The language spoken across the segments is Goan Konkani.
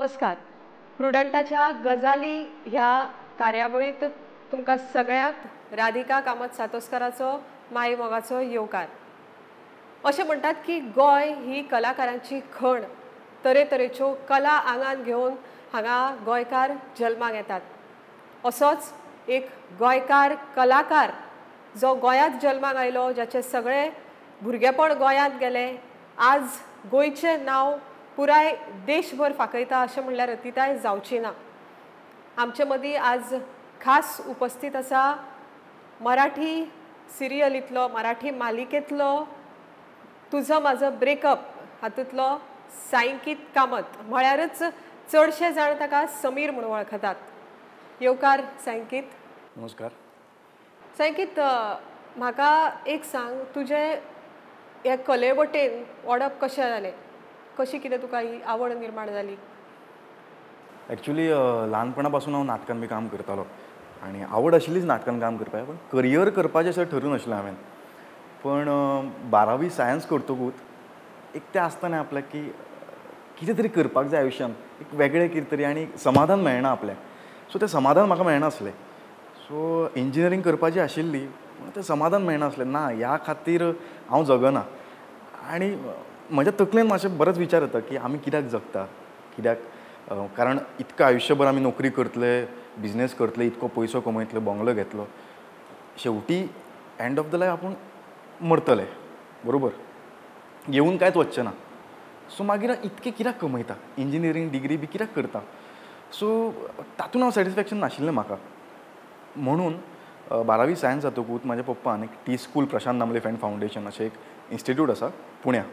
नमस्कार. प्रुडंटाच्या गजाली ह्या कार्यावळींत तुमकां सगळ्यांक राधिका कामत सातोस्कराचो माई मोगाचो येवकार. अशें म्हणटात की गोंय ही कलाकारांची खण. तरेतरेच्यो कला आंगान घेवन हांगा गोंयकार जल्माक येतात. असोच एक गोंयकार कलाकार जो गोंयांत जल्माक आयलो, जाचें सगळें भुरगेपण गोंयांत गेलें, आज गोंयचें नांव पुराय देशभर फांकयता अशें म्हणल्यार अतिताय जावची ना. आमचे मदीं आज खास उपस्थित आसा मराठी सिरियलींतलो, मराठी मालिकेंतलो तुझं माझं ब्रेकअप हातूंतलो साईंकित कामत, म्हळ्यारच चडशे जाण ताका समीर म्हणून वळखतात. येवकार साईंकित. नमस्कार. साईंकित, म्हाका एक सांग, तुजें हे कले वटेन ओडप कशें जालें? कशी कितें तुका ही आवड निर्माण जाली? एक्चुअली ल्हानपणा पासून हांव नाटकान बी काम करतालो आनी आवड आशिल्लीच नाटकान काम करपाक, पूण करियर करपाचें अशें ठरूं नाशिल्लें हांवें. पण बारावी सायन्स करतकूच एक तें आसता न्ही आपल्याक की कितें तरी करपाक जाय आयुश्यान, एक वेगळें कितें तरी, आनी समाधान मेळना आपल्याक. सो तें समाधान म्हाका मेळनासलें. सो इंजिनियरींग करपाची आशिल्ली, पूण तें समाधान मेळनासलें. ना, ह्या खातीर हांव जगना. आनी म्हज्या तकलेन मातशें बरेच विचार येता की आमी कित्याक जगता, कित्याक, कारण इतकें आयुश्यभर आमी नोकरी करतले, बिजनेस करतले, इतको पयसो कमयतले, बंगलो घेतलो, शेवटी एंड ऑफ the life आपूण मरतले, बरोबर, घेवन कांयच वचचें ना. सो मागीर इतकें कित्याक कमयता, इंजिनियरींग डिग्री बी कित्याक करता? सो तातूंत हांव सॅटिस्फॅक्शन नाशिल्लें म्हाका. म्हणून बारावी सायन्स जातकूच म्हाज्या पप्पान एक T school Prashant Damle fan foundation अशें एक इन्स्टिट्यूट आसा पुण्या,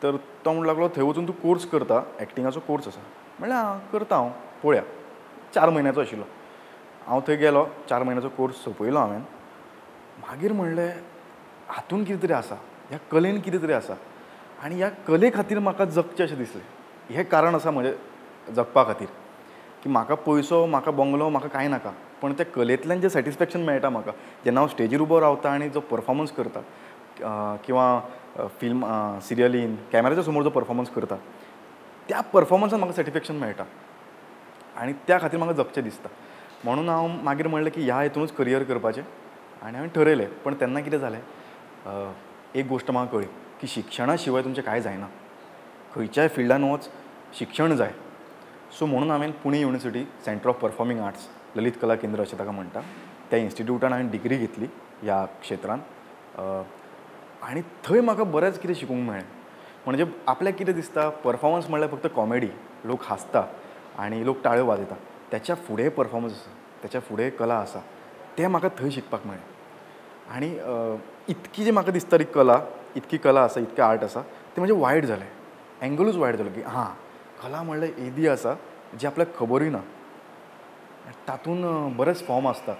तर तो म्हणूंक लागलो थंय वचून तूं कोर्स करता, एक्टिंगाचो कोर्स आसा. म्हणलें आं, करता हांव, पळोवया. 4 म्हयन्याचो आशिल्लो हांव. थंय गेलो, 4 म्हयन्याचो कोर्स सोंपयलो हांवें. मागीर म्हणलें हातून कितें तरी आसा, ह्या कलेन कितें तरी आसा आनी ह्या कले खातीर म्हाका जगचें अशें दिसलें. हें कारण आसा म्हजें जगपा खातीर की म्हाका पयसो, म्हाका बंगलो, म्हाका कांय नाका, पूण त्या कलेंतल्यान जें सॅटिस्फॅक्शन मेळटा म्हाका, जेन्ना हांव स्टेजीर उबो रावता आनी जो परफॉर्मन्स करता किंवा फिल्म सिरियलीन कॅमेराच्या समोर जो परफॉर्मन्स करता, त्या परफॉर्मन्सान म्हाका सॅटिस्फॅक्शन मेळटा आनी त्या खातीर म्हाका जगचें दिसता. म्हणून हांव मागीर म्हणलें की ह्या हितूनच करियर करपाचें आनी हांवें ठरयलें. पण तेन्ना कितें जालें, एक गोश्ट म्हाका कळ्ळी की शिक्षणा शिवाय तुमचें कांय जायना, खंयच्याय फिल्डान वच शिक्षण जाय. सो म्हणून हांवें Pune university centre of performing arts, Lalit Kala Kendra अशें ताका म्हणटा, त्या इन्स्टिट्यूटान हांवें डिग्री घेतली ह्या क्षेत्रान. आनी थंय म्हाका बरेंच कितें शिकूंक मेळ्ळें. म्हणजे आपल्याक कितें दिसता, परफॉर्मन्स म्हणल्यार फक्त कॉमेडी, लोक हांसता आनी लोक टाळयो वाजयता, त्याच्या फुडें परफॉर्मन्स आसा, त्याच्या फुडें कला आसा, तें म्हाका थंय शिकपाक मेळ्ळें. आनी इतकी जी म्हाका दिसताली कला, इतकी कला आसा, इतकें आर्ट आसा, तें म्हजें वायड जालें, एंगलूच वायड जालो की हां, कला म्हणल्यार येदी आसा जी आपल्याक खबरूय ना. तातूंत बरेच फॉर्म आसता,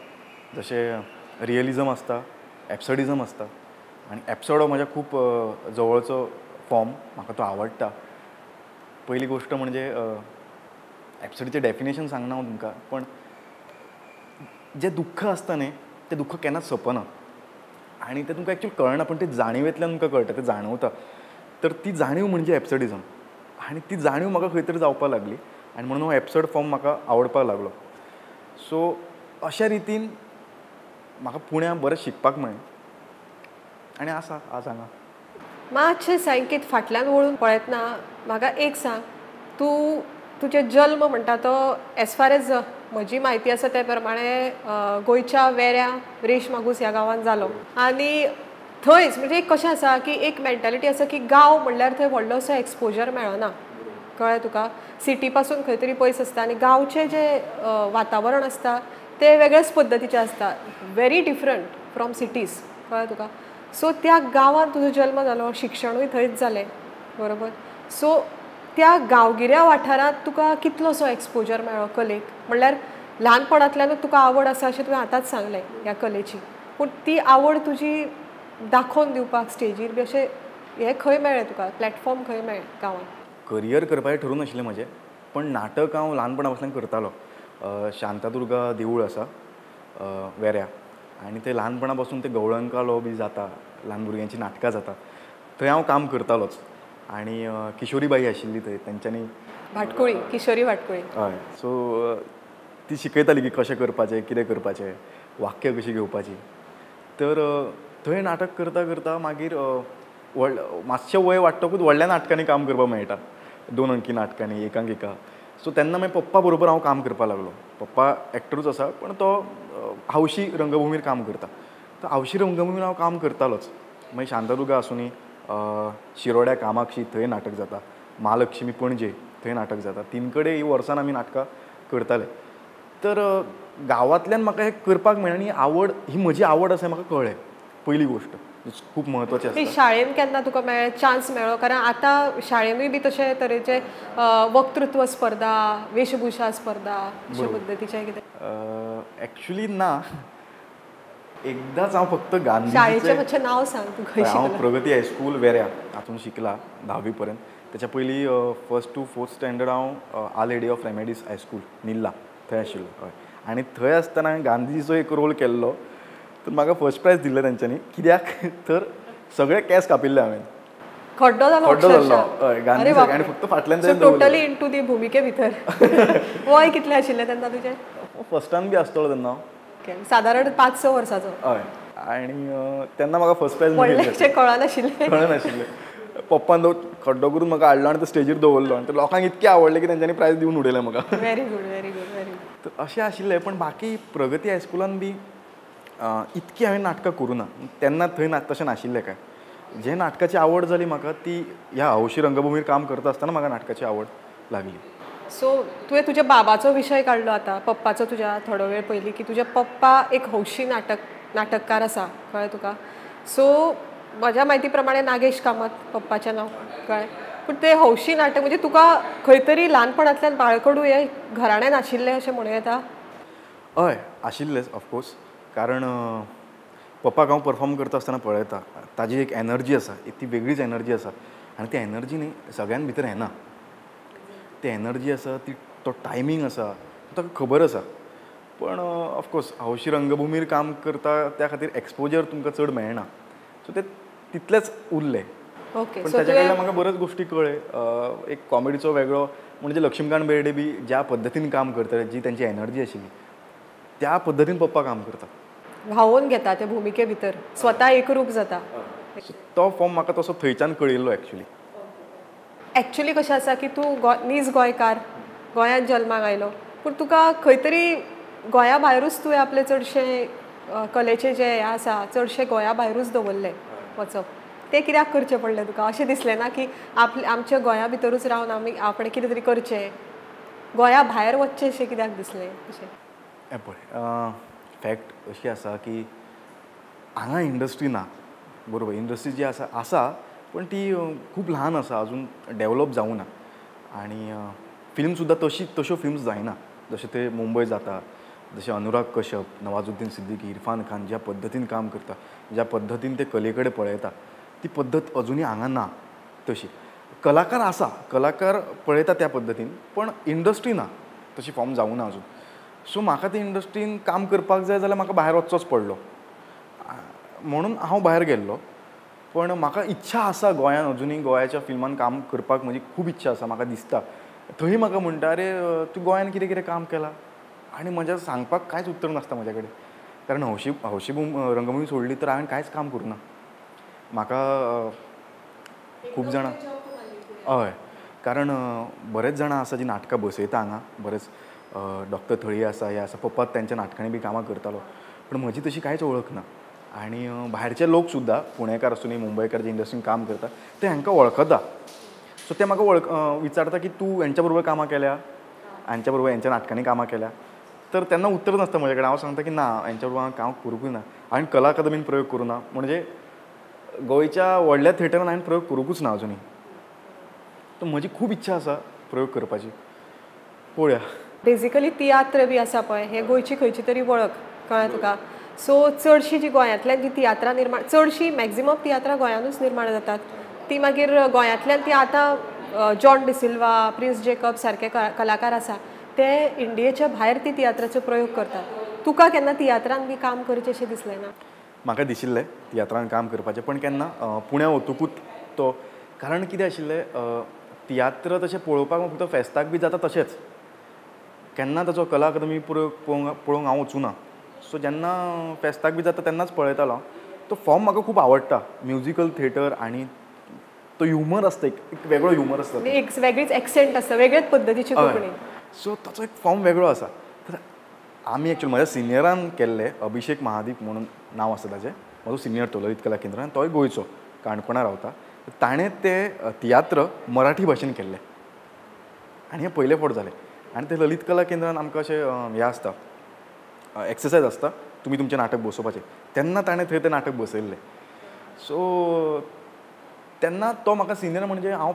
जशें रियलिजम आसता, एब्सर्डिजम आसता. आनी एब्सर्ड हो म्हज्या खूब जवळचो फॉर्म, म्हाका तो आवडटा. पयली गोश्ट म्हणजे एब्सर्डचें डेफिनेशन सांगना हांव तुमकां, पण जें दुख्ख आसता न्ही, तें दुख्ख केन्नाच सोंपना आनी तें तुमकां एक्चुअली कळना, पण तें जाणिवेंतल्यान तुमकां कळटा, तें जाणवता. तर ती जाणीव म्हणजे एब्सर्डिजम आनी ती जाणीव म्हाका खंय तरी जावपाक लागली आनी म्हणून हो एब्सर्ड फॉर्म म्हाका आवडपाक लागलो. सो अशा रितीन म्हाका पुण्या बरें शिकपाक मेळ्ळें आनी आसा आज हांगा. मातशें साईंकित फाटल्यान वळून पळयतना म्हाका एक सांग, तूं तुजें जल्म म्हणटा तो एज फार एज म्हजी म्हायती आसा त्या प्रमाणे गोंयच्या वेऱ्या रेश मागूस ह्या गांवांत जालो. आनी थंयच म्हणजे एक कशें आसा की एक मेंटालिटी आसा की गांव म्हणल्यार थंय व्हडलोसो एक्सपोजर मेळना, कळ्ळें तुका? सिटी पासून खंय तरी पयस आसता आनी गांवचें जें वातावरण आसता तें वेगळेच पद्दतीचें आसता, व्हेरी डिफरंट फ्रॉम सिटीज, कळ्ळें तुका? सो त्या गांवांत तुजो जल्म जालो, शिक्षणूय थंयच जालें, बरोबर? सो त्या गांवगिऱ्या वाठारांत तुका कितलोसो एक्सपोजर मेळ्ळो कलेक? म्हणल्यार ल्हानपणांतल्यानूच तुका आवड आसा अशें तुवें आतांच सांगलें ह्या कलेची, पूण ती आवड तुजी दाखोवन दिवपाक स्टेजीर बी अशें हें खंय मेळ्ळें तुका, प्लॅटफॉर्म खंय मेळ्ळें गांवांत? करियर करपाचें ठरूं नाशिल्लें म्हजें, पण नाटक हांव ल्हानपणा पासल्यान करतालो. शांतादुर्गा देवूळ आसा वेऱ्या, आनी ते ल्हानपणा पासून ते गवळणकालो बी जाता, ल्हान भुरग्यांची नाटकां जाता, थंय हांव काम करतालोच. आनी किशोरीबाई आशिल्ली थंय, तेंच्यांनी भाटकुळी, किशोरी भाटकुळी. हय, सो ती शिकयताली की कशें करपाचें, कितें करपाचें, वाक्य कशी घेवपाची. तर थंय नाटक करता करता मागीर व्हड मातशें वय वाडटकूच व्हडल्या नाटकांनी काम करपाक मेळटा, 2 अंकी नाटकांनी, एकांकिका. सो तेन्ना मागीर पप्पा बरोबर हांव काम करपाक लागलो. पप्पा एक्टरूच आसा पण तो हौशी रंगभुमीर काम करता, तर हौशी रंगभुमीर हांव काम करतालोच. मागीर शांतादुर्गा आसुनी, शिरोड्या कामाक्षी थंय नाटक जाता, महालक्ष्मी पणजे थंय नाटक जाता. 3 कडेन ही वर्सान आमी नाटकां करताले. तर गांवांतल्यान म्हाका हें करपाक मेळ्ळें आनी आवड ही म्हजी आवड आसा म्हाका कळ्ळें, पयली गोश्ट खूब म्हत्वाची आसता. शाळेन केन्ना तुका मेळ्ळें, चान्स मेळ्ळो? कारण आतां शाळेनूय बी तशे तरेचे वक्तृत्व स्पर्धा, वेशभूषा स्पर्धा अशे पद्दतीचे कितें? एक्चुली ना, एकदांच हांव फक्त गांधी शाळेचें मातशें नांव सांग तूं खंय शिकला? हांव प्रगती हायस्कूल वेऱ्या हातून शिकला 10वी पर्यंत. त्याच्या पयलीं 1st to 4th standard हांव Our Lady of Remedies high school Nirla थंय आशिल्लो. हय, आनी थंय आसतना हांवें गांधीजीचो एक रोल केल्लो, तर म्हाका फर्स्ट प्रायज दिल्लें तेंच्यांनी. कित्याक तर सगळे केंस कापिल्ले हांवें, खड्डो जालो, खड्डो जाल्लो. हय, गांधी आनी फक्त फाटल्यान टोटली इनटू दी भुमिके भितर. वय कितलें आशिल्लें तेन्ना तुजें? फर्स्टान बी आसतलो तेन्ना, सादारण 5-6 वर्साचो. हय, आनी तेन्ना म्हाका फर्स्ट प्रायज मेळ्ळें. कळनाशिल्लें, कळनाशिल्लें. पप्पान तो खड्डो करून म्हाका हाडलो आनी तो स्टेजीर दवरलो आनी लोकांक इतकें आवडलें की तेंच्यांनी प्रायज दिवन उडयलें म्हाका. Very good, very good, very good. तर अशें आशिल्लें. पण बाकी प्रगती हायस्कुलान बी इतकी हांवें नाटकां करूं ना तेन्ना, थंय तशें नाशिल्लें काय. जे नाटकाची आवड जाली म्हाका ती ह्या हौशी रंगभुमीर काम करता आसतना म्हाका नाटकाची आवड लागली. सो तुवें तुज्या बाबाचो विशय काडलो आतां, पप्पाचो तुज्या थोडो वेळ पयलीं, की तुज्या पप्पा एक हौशी नाटककार आसा, कळ्ळें तुका? सो म्हज्या म्हायती प्रमाणे नागेश कामत पप्पाचें नांव, कळ्ळें? पूण ते हौशी नाटक म्हणजे तुका खंय तरी ल्हानपणांतल्यान बाळकडू हें घराण्यान आशिल्लें अशें म्हणूं येता? हय, आशिल्लेंच ऑफकोर्स. कारण पप्पाक हांव परफॉर्म करता आसतना पळयता, ताजी एक एनर्जी आसा, ती वेगळीच एनर्जी आसा आनी ती एनर्जी न्ही सगळ्यां भितर येना. ती एनर्जी आसा, ती तो टायमींग आसा, ताका खबर आसा. पण ऑफकोर्स हौशी रंगभुमीर काम करता त्या खातीर एक्सपोजर तुमकां चड मेळना, सो ते तितलेंच उरलें. ओके, पण ताच्या कडल्यान म्हाका बऱ्याच गोश्टी कळ्ळे. एक कॉमेडीचो वेगळो म्हणजे लक्ष्मीकांत बेर्डे बी ज्या पद्दतीन काम करताले, जी तेंची एनर्जी आशिल्ली त्या पद्दतीन पप्पा काम करता, व्हांवून घेता ते भुमिके भितर, स्वता एकरूप जाता. तो फॉर्म म्हाका तसो थंयच्यान कळिल्लो. एक्चुली एक्चुली कशें आसा की तूं नीज गोंयकार, गोंयांत जल्माक आयलो, पूण तुका खंय तरी गोंया भायरूच तुवें आपले चडशे कलेचे जे हें आसा चडशे गोंया भायरूच दवरलें वचप, तें कित्याक करचें पडलें तुका? अशें दिसलें ना की आपले आमच्या गोंया भितरूच रावन आमी आपणें कितें तरी करचें, गोंया भायर वचचें अशें कित्याक दिसलें? अशें हें पळय, फॅक्ट अशी आसा की हांगा इंडस्ट्री ना, बरोबर? इंडस्ट्री जी आसा आसा, पण ती खूब ल्हान आसा, अजून डेवलप जावूं ना. आनी फिल्म सुद्दां तशी तश्यो फिल्म्स जायना जशें ते मुंबय जाता, जशें अनुराग कश्यप, नवाजुद्दीन सिद्दीकी, इरफान खान ज्या पद्दतीन काम करता, ज्या पद्दतीन ते कले कडेन पळयता, ती पद्दत अजुनूय हांगा ना. तशी कलाकार आसा, कलाकार पळयता त्या पद्दतीन, पण इंडस्ट्री ना, तशी फॉर्म जावूं ना अजून. सो म्हाका ते इंडस्ट्रीन काम करपाक जाय जाल्यार म्हाका भायर वचचोच पडलो, म्हणून हांव भायर गेल्लो. पण म्हाका इच्छा आसा गोंयान अजुनूय गोंयाच्या फिल्मान काम करपाक, म्हजी खूब इच्छा आसा. म्हाका दिसता थंय म्हाका म्हणटा, अरे तूं गोंयान कितें कितें काम केलां, आनी म्हज्या सांगपाक कांयच उत्तर नासता म्हज्या कडेन. कारण हौशी हौशी रंगभूमी सोडली तर हांवें कांयच काम करूं ना. म्हाका खूब जाणां, हय, कारण बरेच जाणां आसा जी नाटकां बसयता हांगा, बरेच डॉक्टर थळी आसा, हे आसा, पप्पा तेंच्या नाटकांनी बी कामां करतालो, पण म्हजी तशी कांयच वळख ना. आनी भायरचे लोक सुद्दां, पुणेकार आसूं न्ही, मुंबयकार जे इंडस्ट्रीन काम करता ते हांकां वळखता. सो ते म्हाका वळख विचारता की तूं हेंच्या बरोबर कामां केल्या, हांच्या बरोबर हेंच्या नाटकांनी कामां केल्या, तर तेन्ना उत्तर नासता म्हजे कडेन. हांव सांगता की ना, हेंच्या बरोबर हांवें काम करूंकूय ना, हांवें कला अकादमीन प्रयोग करूं ना, म्हणजे गोंयच्या व्हडल्या थिएटरान हांवें प्रयोग करूंकूच ना अजुनूय. तर म्हजी खूब इच्छा आसा प्रयोग करपाची, पळोवया. बेजिकली तियात्र बी आसा पळय, हे गोंयची खंयची तरी वळख, कळ्ळें तुका? सो चडशी जी गोंयांतल्यान जी तियात्रां निर्माण, चडशी मॅक्झिमम तियात्रां गोंयानूच निर्माण जातात, ती मागीर गोंयांतल्यान ती आतां जॉन डिसिल्वा, प्रिन्स जेकब सारके कलाकार आसा ते इंडियेच्या भायर ती तियात्राचो प्रयोग करतात. तुका केन्ना तियात्रान बी काम करचें अशें दिसलें ना? म्हाका दिशिल्लें तियात्रान काम करपाचें, पण केन्ना पुण्या वतकूच तो, कारण कितें आशिल्लें, तियात्र तशें पळोवपाक फक्त फेस्ताक बी जाता तशेंच, केन्ना ताचो कला अकादमी पळोवंक हांव वचूं ना. सो जेन्ना फेस्ताक बी जाता तेन्नाच पळयतालो. तो फॉर्म म्हाका खूब आवडटा, म्युजिकल थिएटर, आनी तो ह्युमर आसता, एक वेगळो ह्युमर आसता, एक वेगळीच एक्सेंट आसता, वेगळेच पद्दतीची कोंकणी. सो ताचो एक फॉर्म वेगळो आसा. तर आमी एक्चुअली म्हज्या सिनियरान केल्ले, अभिषेक महादीप म्हणून नांव आसा ताजें, म्हजो सिनियर तो ललित कला केंद्रान, तोय गोंयचो, काणकोणा रावता. ताणें ते तियात्र मराठी भाशेन केल्ले आनी हें पयले फावट जालें. आनी ते ललित कला केंद्रान आमकां अशें हें आसता, एक्सरसायज आसता, तुमी तुमचें नाटक बसोवपाचें, तेन्ना ताणें थंय तें नाटक बसयल्लें. सो तेन्ना तो म्हाका सिनियर म्हणजे हांव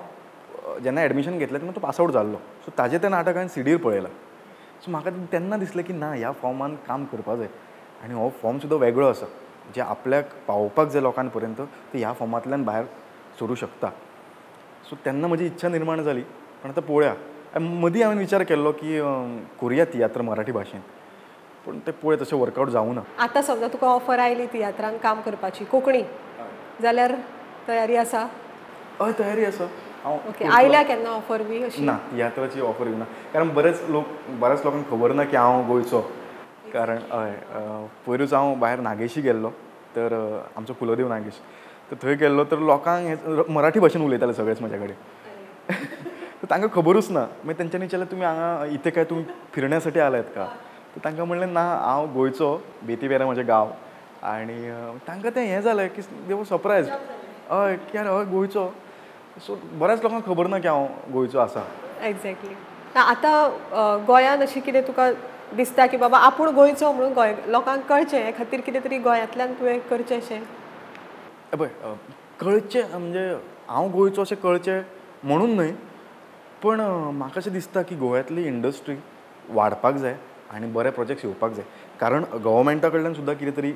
जेन्ना एडमिशन घेतलें तेन्ना तो पास आवट जाल्लो. सो ताजें तें नाटक हांवें सिडीर पळयलां. सो म्हाका तेन्ना दिसलें की ना, ह्या फॉर्मान काम करपा जाय आनी हो फॉर्म सुद्दां वेगळो आसा, जे आपल्याक पावोवपाक जाय लोकां पर्यंत ते ह्या फॉर्मांतल्यान भायर सरूं शकता. सो तेन्ना म्हजी इच्छा निर्माण जाली. पण आतां पळोवया, मदीं हांवें विचार केल्लो की करुया तियात्र मराठी भाशेन, पूण ते पळय तशें वर्कआवट जावं ना. आतां समजा तुका ऑफर आयली तियात्रान काम करपाची कोंकणी, जाल्यार तयारी आसा? हय, तयारी आसा. ओके, आयल्या केन्ना ऑफर बी अशी? ना, तियात्राची ऑफर येवना, कारण बऱ्याच लोकांक खबर ना की हांव गोंयचो. कारण हय, पयरूच हांव भायर नागेशी गेल्लो, तर आमचो कुलदेव नागेश, तर थंय गेल्लो, तर लोकांक हे मराठी भाशेन उलयताले सगळेच म्हज्या कडेन. तर तांकां खबरूच ना. मागीर तेंच्यांनी विचारलें, तुमी हांगा इथे काय तुमी फिरण्यासाठी आलात का? तर तांकां म्हणलें ना, हांव गोंयचो, बेतीबेरा म्हजें गांव. आनी तांकां तें हें जालें की दे वर सरप्रायज, हय की यार हय गोंयचो. सो बऱ्याच लोकांक खबर ना की हांव गोंयचो आसा. एक्झॅक्टली. आतां गोंयान अशें कितें तुका दिसता की बाबा आपूण गोंयचो म्हणून गोंय लोकांक कळचें हे खातीर कितें तरी गोंयांतल्यान तुवें करचें अशें? पळय, कळचें म्हणजे हांव गोंयचो अशें कळचें म्हणून न्हय, पण म्हाका अशें दिसता की गोव्यांतली इंडस्ट्री वाडपाक जाय आनी बरे प्रोजेक्ट्स येवपाक जाय. कारण गव्हर्मेंटा कडल्यान सुद्दां कितें तरी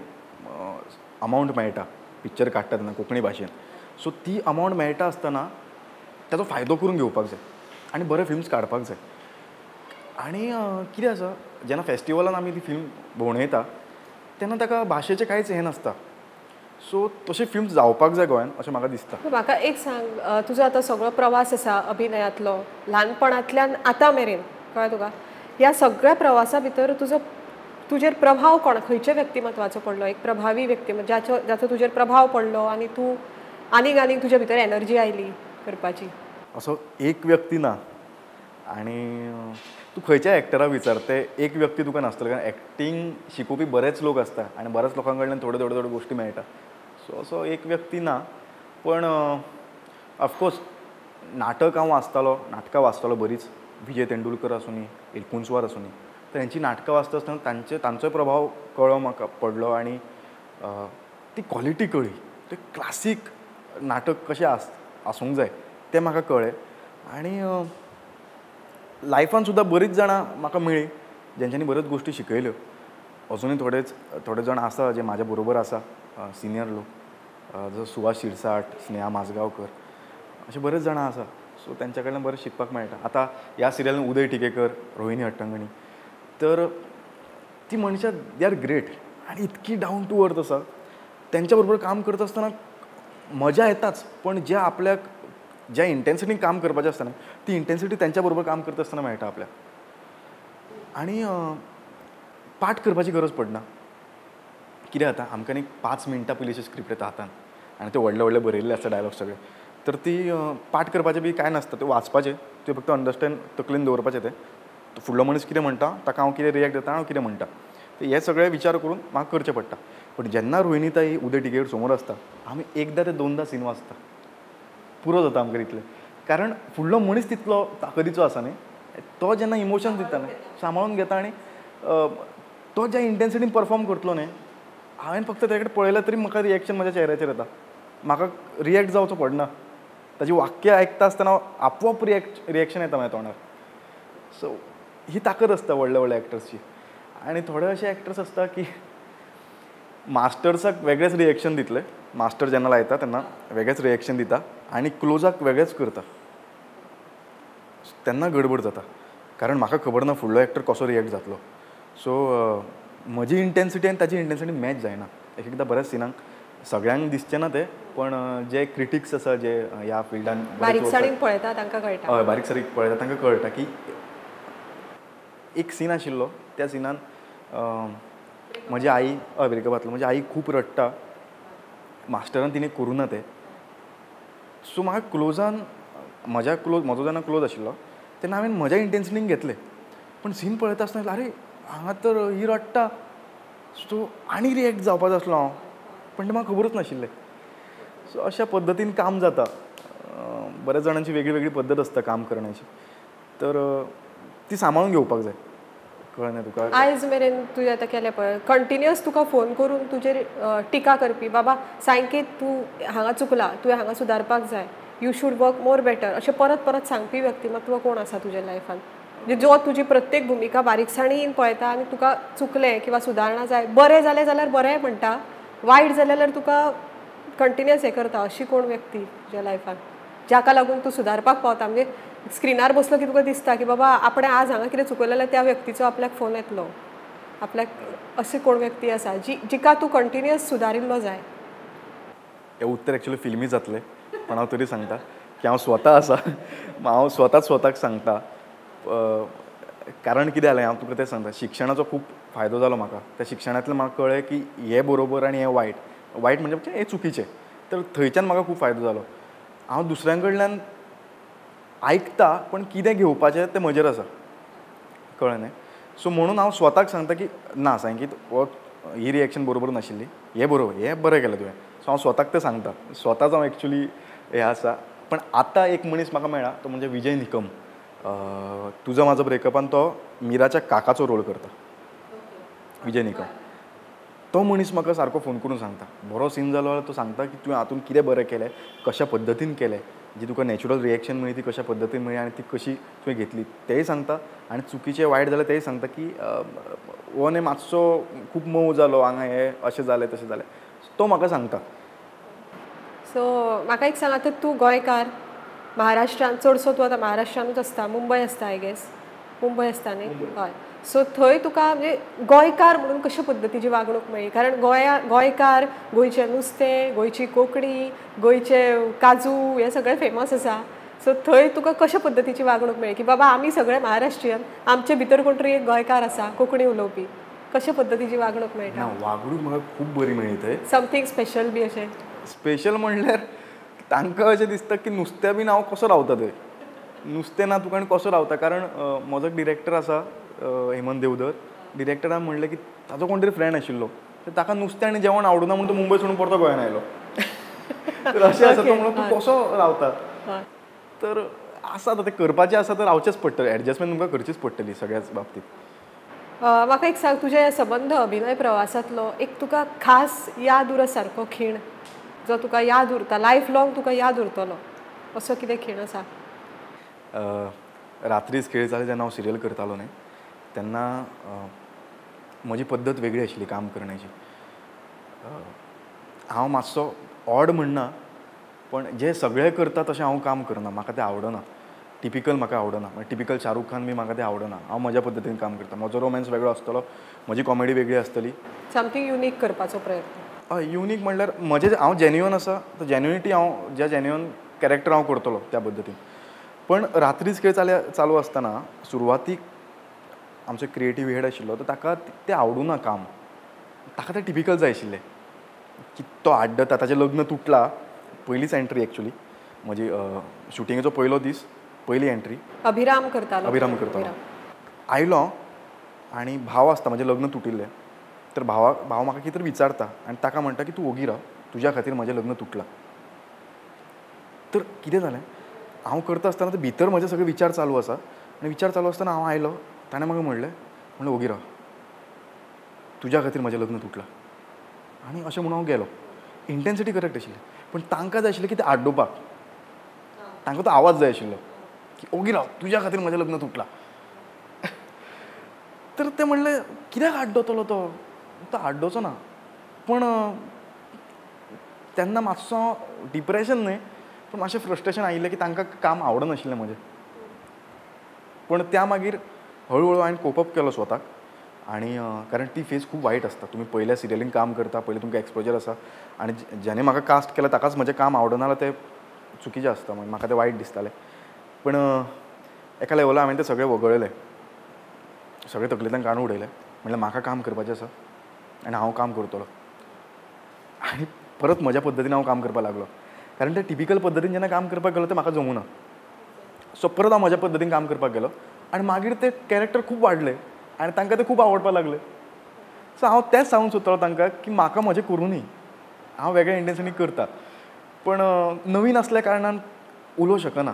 अमावंट मेळटा पिक्चर काडटा तेन्ना कोंकणी भाशेन. सो ती अमावंट मेळटा आसतना ताचो फायदो करून घेवपाक जाय आनी बरे फिल्म्स काडपाक जाय. आनी कितें आसा, जेन्ना फेस्टिवलान आमी ती फिल्म भोंवणयता तेन्ना ताका भाशेचें कांयच हें नासता. सो तशें फिल्म्स जावपाक जाय गोंयान अशें म्हाका दिसता. म्हाका एक सांग, तुजो आतां सगळो प्रवास आसा अभिनयांतलो, ल्हानपणांतल्यान आतां मेरेन, कळ्ळें तुका, ह्या सगळ्या प्रवासा भितर तुजो तुजेर प्रभाव कोण, खंयच्या व्यक्तिमत्वाचो पडलो, एक प्रभावी व्यक्तिमत्व जाचो जाचो तुजेर प्रभाव पडलो आनी तूं आनीक आनीक तुज्या भितर एनर्जी आयली करपाची? असो एक व्यक्ती ना, आनी तूं खंयच्या एक्टराक विचार ते एक व्यक्ती तुका नासतलो, कारण एक्टींग शिकोवपी बरेच लोक आसता आनी बऱ्याच लोकां कडल्यान थोड्यो थोड्यो थोड्यो गोश्टी मेळटा. सो असो एक व्यक्ती ना, पण ऑफकोर्स नाटक हांव वाचतालो, नाटकां वाचतालो बरीच, विजय तेंडुलकर आसूनी, एलकुंचवार आसूनी, तर हेंची नाटकां वाचता आसतना तांचोय प्रभाव कळ्ळो म्हाका पडलो आनी ती क्वॉलिटी कळ्ळी, तें क्लासीक नाटक कशें आसूंक जाय तें म्हाका कळ्ळें. आनी लायफान सुद्दां बरीच जाणां म्हाका मेळ्ळीं जेंच्यांनी बऱ्योच गोश्टी शिकयल्यो. अजुनूय थोडे जाण आसा जे म्हाज्या बरोबर आसा, सिनियर लोक, जसो सुभाष शिरसाट, स्नेहा माजगांवकर, अशे बरेच जाणां आसा. सो तेंच्या कडल्यान बरें शिकपाक मेळटा. आतां ह्या सिरियलान उदय टिकेकर, रोहिणी हट्टंगणी, तर ती मनशां they are great आनी इतकी डावन टू अर्थ आसा. तेंच्या बरोबर काम करता आसतना मजा येताच, पण ज्या आपल्याक ज्या इंटेन्सिटीन काम करपाचें आसता न्ही, ती इंटेन्सिटी तेंच्या बरोबर काम करता आसतना मेळटा आपल्याक. आनी पाठ करपाची गरज पडना. कितें जाता, आमकां न्ही 5 मिनटां पयलीं स्क्रिप्ट येता हातान आनी ते व्हडले व्हडले बरयल्ले आसता डायलॉग सगळे, तर ती पाठ करपाचें बी कांय नासता, ते वाचपाचें, ते फक्त अंडरस्टँड तकलेन दवरपाचें, तें फुडलो मनीस कितें म्हणटा ताका हांव कितें रिएक्ट दिता, हांव कितें म्हणटा, तर हे सगळे विचार करून म्हाका करचें पडटा. पण जेन्ना रोहिणीताई उदय टिकेकर समोर आसता, आमी एकदां ते दोनदां सीन वाचता, पुरो जाता आमकां तितलें. कारण फुडलो मनीस तितलो ताकदीचो आसा न्ही, तो जेन्ना इमोशन दिता न्ही, सांबाळून घेता आनी तो ज्या इंटेन्सिटीन परफॉर्म करतलो न्ही, हांवें फक्त ताजे कडेन पळयलें तरी म्हाका रिएक्शन म्हज्या चेहऱ्याचेर येता, म्हाका रिएक्ट जावचो पडना. ताजी वाक्य आयकता आसतना आपोआप रिएक्शन येता म्हज्या तोंडार. सो ही ताकद आसता व्हडल्या व्हडल्या एक्टर्सची. आनी थोडे अशे एक्टर्स आसता की मास्टर्साक वेगळेच रिएक्शन दितले, मास्टर जेन्ना लायता तेन्ना वेगळेच रिएक्शन दिता आनी क्लोजाक वेगळेच करता, तेन्ना गडबड जाता. कारण म्हाका खबर ना फुडलो एक्टर कसो रिएक्ट जातलो. सो म्हजी इंटेन्सिटी आनी ताजी इंटेन्सिटी मॅच जायना. एक एकदां बऱ्याच सिनांक सगळ्यांक दिसचें ना तें, पण जे क्रिटिक्स आसा जे ह्या फिल्डान बारीकसाणीन पळयता तांकां कळटा. हय, बारीक सारीक पळयता तांकां कळटा की एक सीन आशिल्लो, त्या सिनान म्हजी आई, हय ब्रेकअपांतलो, म्हजी आई खूब रडटा, मास्टरान तिणें करूं ना तें. सो म्हाका क्लोजान म्हज्या क्लोज म्हजो जेन्ना क्लोज आशिल्लो तेन्ना हांवें म्हज्या इंटेन्सिटीन घेतलें, पण सीन पळयता आसतना अरे हांगा तर ही रडटा, सो आनी रिएक्ट जावपाचो आसलो हांव, पण तें म्हाका खबरूच नाशिल्लें. सो अशा पद्दतीन काम जाता. बऱ्याच जाणांची वेगळी वेगळी पद्दत आसता काम करण्याची, तर ती सांबाळून घेवपाक जाय. कळ्ळें न्ही तुका? आयज मेरेन तुजें आतां केलें पळय, कंटिन्युअस तुका फोन करून तुजेर टिका करपी, बाबा सायंकीत तूं हांगा चुकला, तुवें हांगा सुदारपाक जाय, you should work more better, अशें परत परत सांगपी व्यक्तिमत्व कोण आसा तुज्या लायफान, जो तुजी प्रत्येक भुमिका बारीकसाणीन पळयता आनी तुका चुकलें किंवा सुदारणा जाय, बरें जालें जाल्यार बरें म्हणटा, वायट जालें जाल्यार तुका कंटिन्युअस हें करता, अशी कोण व्यक्ती तुज्या लायफान जाका लागून तूं सुदारपाक पावता? म्हणजे स्क्रिनार बसलो की तुका दिसता की बाबा आपणें आज हांगा कितें चुकयलें जाल्यार त्या व्यक्तीचो आपल्याक फोन येतलो, आपल्याक अशी कोण व्यक्ती आसा जी जिका तूं कंटिन्युअस सुदारिल्लो जाय? हें उत्तर एक्चुअली फिल्मी जातलें, पण हांव तरी सांगता की हांव स्वता आसा, हांव स्वताच स्वताक सांगता. कारण कितें जालें हांव तुका तें सांगता, शिक्षणाचो खूब फायदो जालो म्हाका. त्या शिक्षणांतल्यान म्हाका कळ्ळें की हें बरोबर आनी हें वायट, वायट म्हणजे हें चुकीचें, तर थंयच्यान म्हाका खूब फायदो जालो. हांव दुसऱ्यां कडल्यान आयकता, पण कितें घेवपाचें तें म्हजेर आसा. कळ्ळें न्ही? सो म्हणून हांव स्वताक सांगता की ना सायंकीत हो ही रिएक्शन बरोबर नाशिल्ली, हें बरोबर, हें बरें केलें तुवें. सो हांव स्वताक तें सांगता, स्वताच हांव एक्चुली हें आसा. पण आतां एक मनीस म्हाका मेळ्ळा, तो म्हणजे विजय निकम. तुजो म्हाजो ब्रेकअपान तो मिराच्या काकाचो रोल करता, विजय निकम. तो मनीस म्हाका सारको फोन करून सांगता, बरो सीन जालो जाल्यार तो सांगता की तुवें हातूंत कितें बरें केलें, कशा पद्दतीन केलें, जी तुका नॅचरल रिएक्शन मेळ्ळी ती कशा पद्दतीन मेळ्ळी आनी ती कशी तुवें घेतली तेंय सांगता, आनी चुकीचें वायट जालें तेंय सांगता की हो न्ही मातसो खूब मोव जालो हांगा, हें अशें जालें तशें जालें, तो म्हाका सांगता. सो म्हाका एक सांग, आतां तूं गोंयकार, महाराष्ट्रान चडसो तूं आतां महाराष्ट्रानूच आसता, मुंबय आसता I guess, Mumbai आसता न्ही? हय. सो थंय तुका म्हणजे गोंयकार म्हणून कशे पद्दतीची वागणूक मेळ्ळी? कारण गोंयकार, गोंयचें नुस्तें, गोंयची कोंकणी, गोंयचे काजू, हें सगळें फेमस आसा. सो थंय तुका कशे पद्दतीची वागणूक मेळ्ळी की बाबा आमी सगळे महाराष्ट्रीयन, आमचे भितर कोण तरी एक गोंयकार आसा कोंकणी उलोवपी, कशे पद्दतीची वागणूक मेळटा? वागणूक म्हाका खूब बरी मेळ्ळी थंय. समथींग स्पेशल बी अशें? स्पेशल म्हणल्यार तांकां अशें दिसता की नुस्त्या बीन हांव कसो रावता थंय, नुस्तें ना तुका आनी कसो रावता. कारण म्हजो डिरेक्टर आसा हेमंत देवधर, डिरेक्टरान म्हणलें की ताजो कोण तरी फ्रेंड आशिल्लो, तर ताका नुस्तें आनी जेवण आवडना म्हणून तो मुंबय सोडून परतो गोंयान आयलो. तर अशें आसा, तो म्हणून तूं कसो रावता. तर आसा आतां तें करपाचें आसा तर रावचेंच पडटलें, एडजस्टमेंट तुमकां करचीच पडटली सगळ्याच बाबतींत. म्हाका एक सांग, तुज्या सबंद अभिनय प्रवासांतलो एक तुका खास याद उरत सारको खीण जो तुका याद उरता, लायफ लॉंग तुका याद उरतलो, असो कितें खीण आसा? रात्रीच खेळ जाले जेन्ना हांव सिरियल करतालो न्ही, तेन्ना म्हजी पद्दत वेगळी आशिल्ली काम करण्याची. हांव मातसो ऑड म्हणना, पण जे सगळे करता तशें हांव काम करना, म्हाका तें आवडना. टिपिकल म्हाका आवडना, म्हणजे टिपिकल शाहरुख खान बी म्हाका तें आवडना. हांव म्हज्या पद्दतीन काम करता, म्हजो रोमॅन्स वेगळो आसतलो, म्हजी कॉमेडी वेगळी आसतली, समथींग युनीक करपाचो प्रयत्न. हय, युनीक म्हणल्यार म्हजें हांव जेन्युअन आसा, तर जेन्युनिटी हांव ज्या जेन्युअन कॅरेक्टर हांव करतलो त्या पद्दतीन. पण रात्रीच खेळ चालू आसतना सुरवातीक आमचो क्रिएटीव हेड आशिल्लो, तर ताका तें आवडूना काम, ताका तें टिपिकल जाय आशिल्लें की तो आड्डता, ताचें लग्न तुटलां, पयलीच एंट्री एक्चुअली म्हजी शुटिंगेचो पयलो दीस, पयली एंट्री अभिराम करतालो, अभिराम करतालो. आयलो आनी भाव आसता, म्हजें लग्न तुटिल्लें, तर भाव म्हाका कितें तरी विचारता आनी ताका म्हणटा की तूं ओगी राव, तुज्या खातीर म्हजें लग्न तुटलां. तर कितें जालें, हांव करता आसतना भितर म्हजे सगळे विचार चालू आसा आनी विचार चालू आसतना हांव आयलो, ताणें म्हाका म्हणलें, म्हणलें ओगी राव, तुज्या खातीर म्हजें लग्न तुटलां, आनी अशें म्हणून हांव गेलो. इंटेन्सिटी करेक्ट आशिल्ली, पण तांकां जाय आशिल्लें की तें आड्डुपाक, तांकां तो आवाज जाय आशिल्लो की ओगी राव, तुज्या खातीर म्हजें लग्न तुटलां. तर ते म्हणलें कित्याक आड्डतलो तो, तो आड्डोचो ना. पण तेन्ना मातसो डिप्रेशन न्हय, पूण मातशें फ्रस्ट्रेशन आयिल्लें की तांकां काम आवडनाशिल्लें म्हजें. पण त्या मागीर हळू हळू हांवें कोप अप केलो स्वताक आनी कारण ती फेज खूब वायट आसता. तुमी पयल्या सिरियलीन काम करता, पयलीं तुमकां एक्सपोजर आसा आनी जेणे म्हाका कास्ट केला ताकाच म्हजें काम आवडना जाल्यार तें चुकीचें आसता, मागीर म्हाका तें वायट दिसतालें. पूण एका लेवलार हांवें तें सगळें वगळलें, सगळें तकलेंतल्यान काडून उडयलें. म्हणल्यार म्हाका काम करपाचें आसा आनी हांव काम करतलो. आनी परत म्हज्या पद्दतीन हांव काम करपाक लागलो, कारण ते टिपिकल पद्दतीन जेन्ना काम करपाक गेलो तें म्हाका जमूं ना. सो परत हांव म्हज्या पद्दतीन काम करपाक गेलो आनी मागीर ते कॅरेक्टर खूब वाडले आनी तांकां तें खूब आवडपाक लागलें. सो हांव तेंच सांगूंक सोदतालो तांकां की म्हाका म्हजें करूं न्ही, हांव वेगळ्या इंटेन्शनी करता, पण नवीन आसल्या कारणान उलोवंक शकना.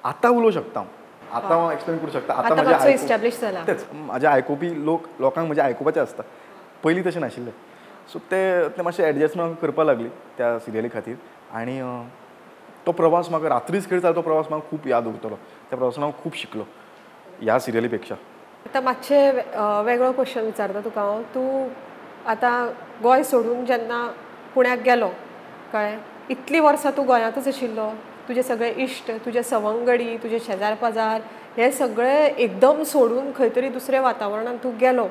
आतां उलोवंक शकता हांव, आतां हांव एक्सप्लेन करूं शकता. आतां म्हजें तेच म्हाजें आयकुपी लोक, लोकांक म्हजें आयकुपाचें आसता, पयलीं तशें नाशिल्लें. सो ते मातशें एडजस्टमेंट करपाक लागली त्या सिरियली खातीर. आनी तो प्रवास म्हाका रात्रीच खेळ जालो, तो प्रवास म्हाका खूब याद उरतलो. त्या प्रवासान हांव खूब शिकलो ह्या सिरियली पेक्षा. आतां मातशें वेगळो क्वेश्चन विचारता तुका हांव. तूं आतां गोंय सोडून जेन्ना पुण्याक गेलो, कळ्ळें, इतलीं वर्सां तूं गोंयांतूच आशिल्लो, तुजे सगळे इश्ट, तुजे सवंगडी, तुजे शेजार पाजार हे सगळे एकदम सोडून खंय तरी दुसऱ्या वातावरणांत तूं गेलो,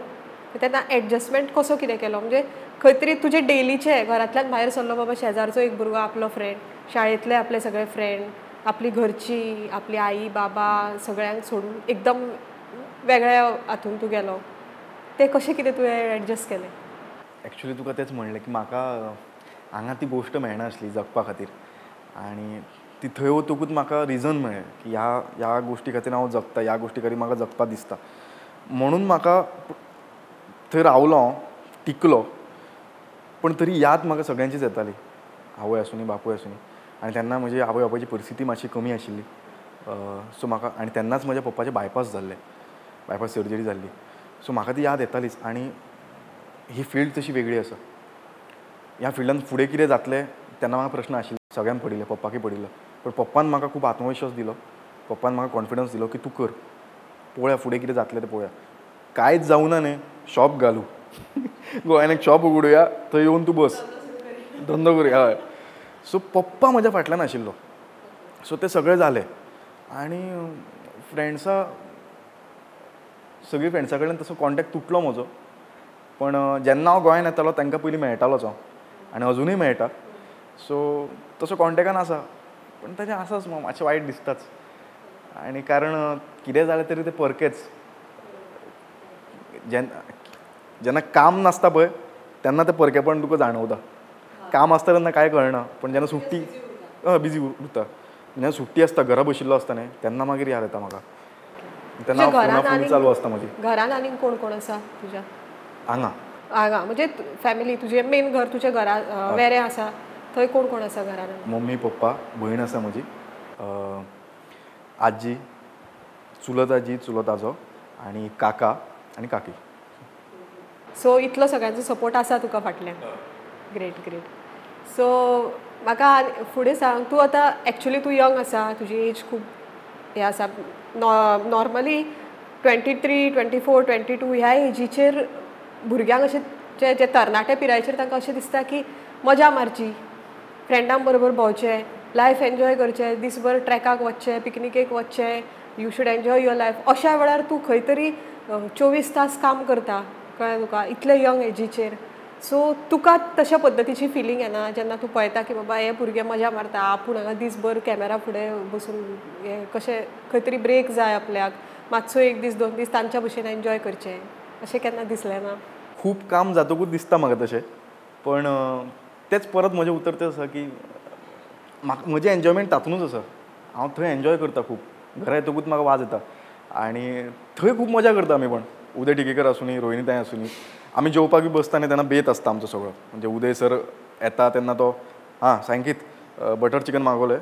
तेन्ना एडजस्टमेंट कसो कितें केलो? म्हणजे खंय तरी तुजे डेलीचे घरांतल्यान भायर सरलो बाबा, शेजारचो एक भुरगो आपलो फ्रेंड, शाळेंतले आपले सगळे फ्रेंड, आपली घरची, आपली आई बाबा, सगळ्यांक सोडून एकदम वेगळ्या हातून तूं गेलो, तें कशें कितें तुवें एडजस्ट केलें? एक्चुली तुका तेंच म्हणलें की म्हाका हांगा ती गोश्ट मेळनासली जगपा खातीर, आनी ती थंय वतकूच म्हाका रिजन मेळ्ळें की ह्या ह्या गोश्टी खातीर हांव जगता, ह्या गोश्टी खातीर म्हाका जगपा दिसता, म्हणून म्हाका थंय रावलो हांव, टिकलो. पूण तरी याद म्हाका सगळ्यांचीच येताली, आवय आसूनी बापूय आसूनी. आनी तेन्ना म्हजी आवय बापायची परिस्थिती मातशी कमी आशिल्ली, सो म्हाका, आनी तेन्नाच म्हज्या पप्पाचे बायपास जाल्ले, बायपास सर्जरी जाल्ली, सो म्हाका ती याद येतालीच. आनी ही फिल्ड तशी वेगळी आसा, ह्या फिल्डान फुडें कितें जातलें तेन्ना म्हाका प्रश्न आशिल्लो, सगळ्यांक पडिल्लें, पप्पाकय पडिल्लो. पूण पप्पान म्हाका खूब आत्मविश्वास दिलो, पप्पान म्हाका कॉन्फिडन्स दिलो की तूं कर, पळोवया फुडें कितें जातलें तें पळोवया. कांयच जावना न्ही, शॉप घालू, गोंयान एक शॉप उगडुया, थंय येवन तूं बस, धंदो करुया. हय, सो पप्पा म्हज्या फाटल्यान आशिल्लो, सो तें सगळें जालें. आनी फ्रेंड्सां, सगळीं फ्रेंड्सां कडल्यान तसो कॉन्टेक्ट तुटलो म्हजो, पण जेन्ना हांव गोंयान येतालो तांकां पयलीं मेळटालोच हांव, आनी अजुनूय मेळटा. सो तसो कॉन्टेक्टान आसा, पूण ताचें आसाच मातशें वायट दिसताच. आनी कारण कितें जालें तरी तें परकेच, जेन्ना जेन्ना काम नासता पळय तेन्ना तें परकेपण तुका जाणवता. काम आसता तेन्ना कांय कळना, पूण जेन्ना सुट्टी बिजी उरता, जेन्ना सुट्टी आसता घरा बशिल्लो आसता न्ही, तेन्ना मागीर याद येता म्हाका. तेन्ना फोना फोन चालू आसता म्हजी. घरान आनीक कोण कोण आसा तुज्या हांगा? हांगा म्हणजे फॅमिली, तुजें मेन घर तुज्या घरा वेरें आसा, थंय कोण कोण आसा घरान? मम्मी पप्पा, भयण आसा म्हजी, आजी, चुलत आजी, चुलत आजो, आनी काका आनी काकी. सो इतलो सगळ्यांचो सपोर्ट आसा तुका फाटल्यान. Great great. सो म्हाका फुडें सांग, तूं आतां एक्चुली तूं यंग आसा, तुजी एज खूब हें आसा, नॉर्मली 23, 24, 22 ह्या एजीचेर भुरग्यांक अशें जे जे तरणाटे पिरायेचेर तांकां अशें दिसता की मजा मारची, फ्रेंडां बरोबर भोंवचें, लायफ एन्जॉय करचें, दीसभर ट्रॅकाक वचचें, पिकनिकेक वचचें, you should enjoy your life. अशा वेळार तूं खंय तरी 24 तास काम करता, कळ्ळें तुका, इतले यंग एजीचेर. सो तुका तशा पद्दतीची फिलींग येना जेन्ना तूं पळयता की बाबा हे भुरगे मजा मारता, आपूण हांगा दीसभर कॅमेरा फुडें बसून हें कशें, खंय तरी ब्रेक जाय आपल्याक, मातसो एक दीस दोन दीस तांच्या भशेन एन्जॉय करचें, अशें केन्ना दिसलें ना? खूब काम जातकूच दिसता म्हाका तशें, पण तेंच परत म्हजें उतर तें आसा की म्हाका म्हजें एन्जॉयमेंट तातूंतच आसा. हांव थंय एन्जॉय करता खूब, घरा येतकूच म्हाका वाज येता आनी थंय खूब मजा करता आमी. पण उदय टिकेकर आसूनी, रोहिणी ताई आसूनी, आमी जेवपाक बी बसता न्ही तेन्ना बेत आसता आमचो सगळो. म्हणजे उदय सर येता तेन्ना तो, हां सांगीत बटर चिकन मागवलें,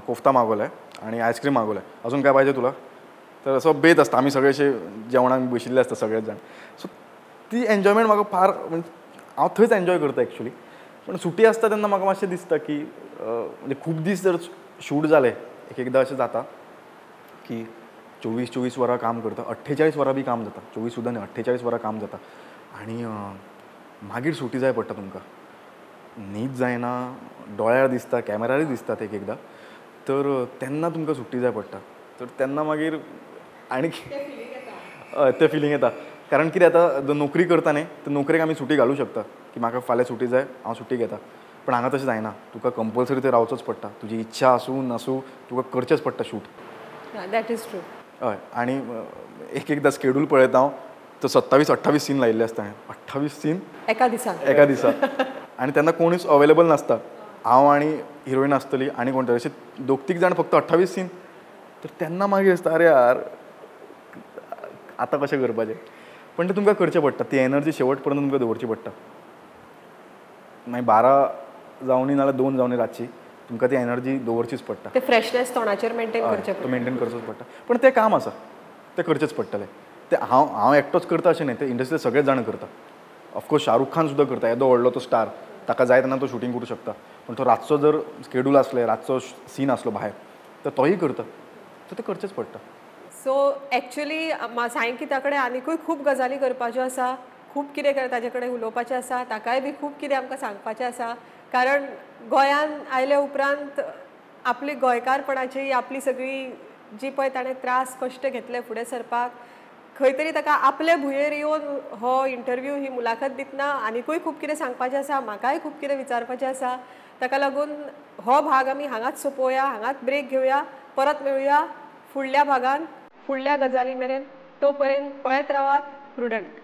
कोफ्ता मागवलें आनी आयस्क्रीम मागवलें, अजून काय पाहिजे तुला, तर असो बेत आसता. आमी सगळे अशे जेवणाक बशिल्ले आसता सगळेच जाण. सो ती एन्जॉयमेंट म्हाका फार, हांव थंयच एन्जॉय करता एक्चुली. पण सुटी आसता तेन्ना म्हाका मातशें दिसता की म्हणजे खूब दीस जर शूट जाले, एक एकदां अशें जाता की 24 वरां काम करता, 48 वरां बी काम जाता, 24 सुद्दां न्ही, 48 वरां काम जाता. आनी मागीर सुटी जाय पडटा तुमकां, न्हीद जायना, दोळ्यार दिसता, कॅमेरारूय दिसतात एक एकदां, तर तेन्ना तुमकां सुटी जाय पडटा. तर तेन्ना मागीर आनी हय तें फिलींग येता. कारण कितें जाता, नोकरी करता न्ही, तर नोकरेक आमी सुटी घालूं शकता की म्हाका फाल्यां सुटी जाय, हांव सुटी घेता. पण हांगा तशें जायना, तुका कंपल्सरी थंय रावचोच पडटा. तुजी इच्छा आसूं नासूं तुका करचेंच पडटा शूट. That is true. हय. आनी एक एकदां स्केड्यूल पळयता हांव, तर 27 28 सीन लायिल्ले आसता. 28 सीन एका दिसा, एका दिसा. आनी तेन्ना कोणूच अवेलेबल नासता, हांव आनी हिरोईन आसतली आनी कोण तरी, अशे 2-3 जाण फक्त 28 सीन. तर तेन्ना मागीर दिसता अरे यार आतां कशें करपाचें. पण तें तुमकां करचें पडटा, ती एनर्जी शेवट पर्यंत तुमकां दवरची पडटा. मागीर 12 जावनी नाल्यार 2 जावनी रातची तुमकां ती एनर्जी दवरचीच पडटा. ते फ्रेशनेस तोंडाचेर मेंटेन करचें पडटा, मेंटेन करचोच पडटा. पण तें काम आसा, तें करचेंच पडटलें. तें हांव एकटोच करता अशें न्ही, तें इंडस्ट्रींत सगळेच जाण करता. ऑफकोर्स शाहरुख खान सुद्दां करता, येदो व्हडलो तो स्टार, ताका जाय तेन्ना तो शुटींग करूं शकता. पण तो रातचो जर स्केड्यूल आसलें, रातचो सीन आसलो भायर, तर तोय करता. सो तें करचेंच पडटा. सो एक्चुअली सायंकिता कडेन आनिकूय खूब गजाली करपाच्यो आसा, खूब कितें ताजे कडेन उलोवपाचें आसा, ताकाय बी खूब कितें आमकां सांगपाचें आसा. कारण गोंयान आयले उपरांत आपली गोंयकारपणाची आपली सगळी जी पळय ताणें त्रास कश्ट घेतले फुडें सरपाक, खंय तरी ताका आपले भुंयेर येवन हो इंटरव्यू ही मुलाखत दितना आनिकूय खूब कितें सांगपाचें आसा, म्हाकाय खूब कितें विचारपाचें आसा. ताका लागून हो भाग आमी हांगाच सोंपोवया, हांगाच ब्रेक घेवया. परत मेळुया फुडल्या भागान, फुडल्या गजाली मेरेन. तो पर्यंत पळयत रावात प्रुडंट.